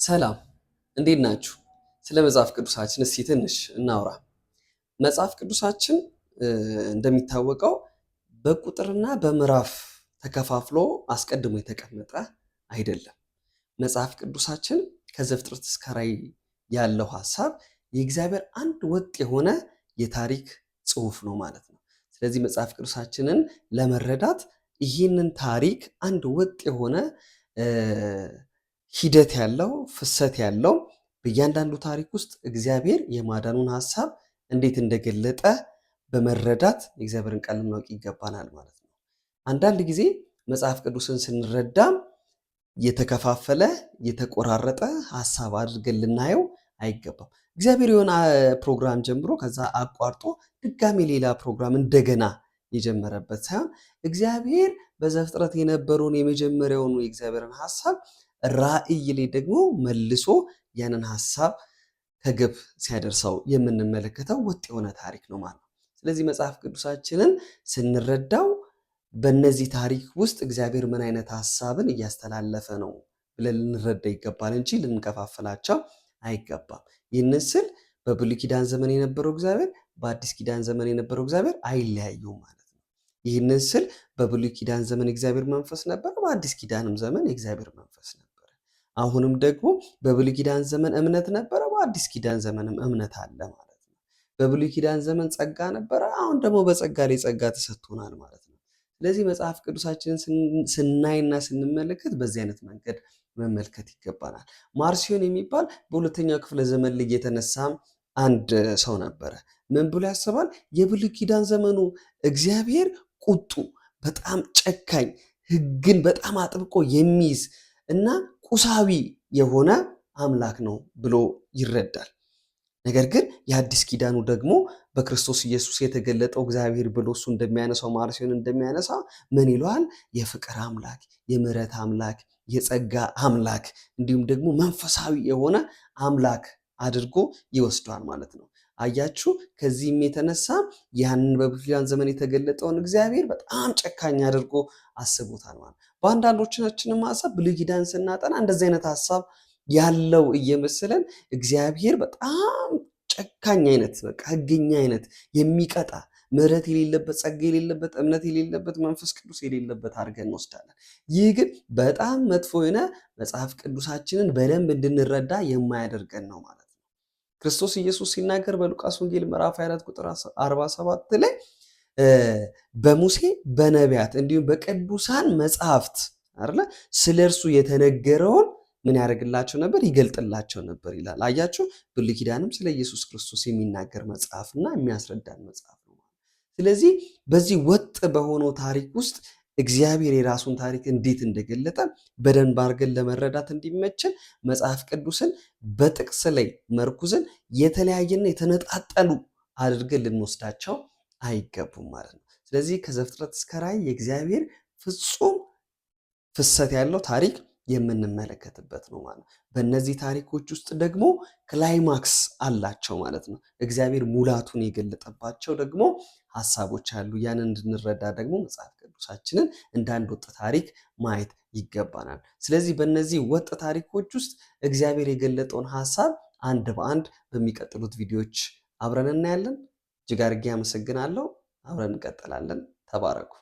ሰላም እንዴት ናችሁ? ስለ መጽሐፍ ቅዱሳችን እስቲ ትንሽ እናውራ። መጽሐፍ ቅዱሳችን እንደሚታወቀው በቁጥርና በምዕራፍ ተከፋፍሎ አስቀድሞ የተቀመጠ አይደለም። መጽሐፍ ቅዱሳችን ከዘፍጥረት እስከ ራዕይ ያለው ሐሳብ የእግዚአብሔር አንድ ወጥ የሆነ የታሪክ ጽሑፍ ነው ማለት ነው። ስለዚህ መጽሐፍ ቅዱሳችንን ለመረዳት ይህንን ታሪክ አንድ ወጥ የሆነ ሂደት ያለው፣ ፍሰት ያለው፣ በእያንዳንዱ ታሪክ ውስጥ እግዚአብሔር የማዳኑን ሐሳብ እንዴት እንደገለጠ በመረዳት የእግዚአብሔርን ቃል ልናውቅ ይገባናል ማለት ነው። አንዳንድ ጊዜ መጽሐፍ ቅዱስን ስንረዳ የተከፋፈለ፣ የተቆራረጠ ሐሳብ አድርገን ልናየው አይገባም። እግዚአብሔር የሆነ ፕሮግራም ጀምሮ ከዛ አቋርጦ ድጋሚ ሌላ ፕሮግራም እንደገና የጀመረበት ሳይሆን እግዚአብሔር በዘፍጥረት የነበረውን የመጀመሪያውን የእግዚአብሔርን ሐሳብ ራዕይ ላይ ደግሞ መልሶ ያንን ሐሳብ ከግብ ሲያደርሰው የምንመለከተው ወጥ የሆነ ታሪክ ነው ማለት ነው። ስለዚህ መጽሐፍ ቅዱሳችንን ስንረዳው በእነዚህ ታሪክ ውስጥ እግዚአብሔር ምን አይነት ሐሳብን እያስተላለፈ ነው ብለን ልንረዳ ይገባል እንጂ ልንከፋፍላቸው አይገባም። ይህንን ስል በብሉይ ኪዳን ዘመን የነበረው እግዚአብሔር በአዲስ ኪዳን ዘመን የነበረው እግዚአብሔር አይለያዩም ማለት ነው። ይህንን ስል በብሉይ ኪዳን ዘመን የእግዚአብሔር መንፈስ ነበር፣ በአዲስ ኪዳንም ዘመን የእግዚአብሔር መንፈስ ነበር። አሁንም ደግሞ በብሉይ ኪዳን ዘመን እምነት ነበረ፣ በአዲስ ኪዳን ዘመንም እምነት አለ ማለት ነው። በብሉይ ኪዳን ዘመን ጸጋ ነበረ፣ አሁን ደግሞ በጸጋ ላይ ጸጋ ተሰጥቶናል ማለት ነው። ስለዚህ መጽሐፍ ቅዱሳችንን ስናይና ስንመለከት በዚህ አይነት መንገድ መመልከት ይገባናል። ማርሲዮን የሚባል በሁለተኛው ክፍለ ዘመን ላይ የተነሳ አንድ ሰው ነበረ። ምን ብሎ ያስባል? የብሉይ ኪዳን ዘመኑ እግዚአብሔር ቁጡ፣ በጣም ጨካኝ፣ ሕግን በጣም አጥብቆ የሚይዝ እና ቁሳዊ የሆነ አምላክ ነው ብሎ ይረዳል። ነገር ግን የአዲስ ኪዳኑ ደግሞ በክርስቶስ ኢየሱስ የተገለጠው እግዚአብሔር ብሎ እሱ እንደሚያነሳው፣ ማርሲዮን እንደሚያነሳ ምን ይለዋል? የፍቅር አምላክ፣ የምሕረት አምላክ፣ የጸጋ አምላክ እንዲሁም ደግሞ መንፈሳዊ የሆነ አምላክ አድርጎ ይወስደዋል ማለት ነው። አያችሁ፣ ከዚህም የተነሳ ያንን በብሉይ ኪዳን ዘመን የተገለጠውን እግዚአብሔር በጣም ጨካኝ አድርጎ አስቦታል ማለት ነው። በአንዳንዶቻችንም ሐሳብ ብሉይ ኪዳን ስናጠና እንደዚህ አይነት ሐሳብ ያለው እየመሰለን እግዚአብሔር በጣም ጨካኝ አይነት፣ በቃ ሕገኛ አይነት፣ የሚቀጣ፣ ምሕረት የሌለበት፣ ጸጋ የሌለበት፣ እምነት የሌለበት፣ መንፈስ ቅዱስ የሌለበት አድርገን እንወስዳለን። ይህ ግን በጣም መጥፎ የሆነ መጽሐፍ ቅዱሳችንን በደንብ እንድንረዳ የማያደርገን ነው ማለት ነው። ክርስቶስ ኢየሱስ ሲናገር በሉቃስ ወንጌል ምዕራፍ 24 ቁጥር 47 ላይ በሙሴ፣ በነቢያት እንዲሁም በቅዱሳን መጽሐፍት አይደለ ስለ እርሱ የተነገረውን ምን ያደርግላቸው ነበር? ይገልጥላቸው ነበር ይላል። አያችሁ፣ ብሉይ ኪዳንም ስለ ኢየሱስ ክርስቶስ የሚናገር መጽሐፍና የሚያስረዳን መጽሐፍ ነው። ስለዚህ በዚህ ወጥ በሆነው ታሪክ ውስጥ እግዚአብሔር የራሱን ታሪክ እንዴት እንደገለጠ በደንብ አድርገን ለመረዳት እንዲመችን መጽሐፍ ቅዱስን በጥቅስ ላይ መርኩዝን የተለያየና የተነጣጠሉ አድርገን ልንወስዳቸው አይገቡም ማለት ነው። ስለዚህ ከዘፍጥረት እስከ ራዕይ የእግዚአብሔር ፍጹም ፍሰት ያለው ታሪክ የምንመለከትበት ነው ማለት ነው። በእነዚህ ታሪኮች ውስጥ ደግሞ climax አላቸው ማለት ነው። እግዚአብሔር ሙላቱን የገለጠባቸው ደግሞ ሀሳቦች አሉ። ያንን እንድንረዳ ደግሞ መጽሐፍ ቅዱሳችንን እንደ አንድ ወጥ ታሪክ ማየት ይገባናል። ስለዚህ በእነዚህ ወጥ ታሪኮች ውስጥ እግዚአብሔር የገለጠውን ሀሳብ አንድ በአንድ በሚቀጥሉት ቪዲዮዎች አብረን እናያለን። እጅግ አድርጌ አመሰግናለሁ። አብረን እንቀጥላለን። ተባረኩ።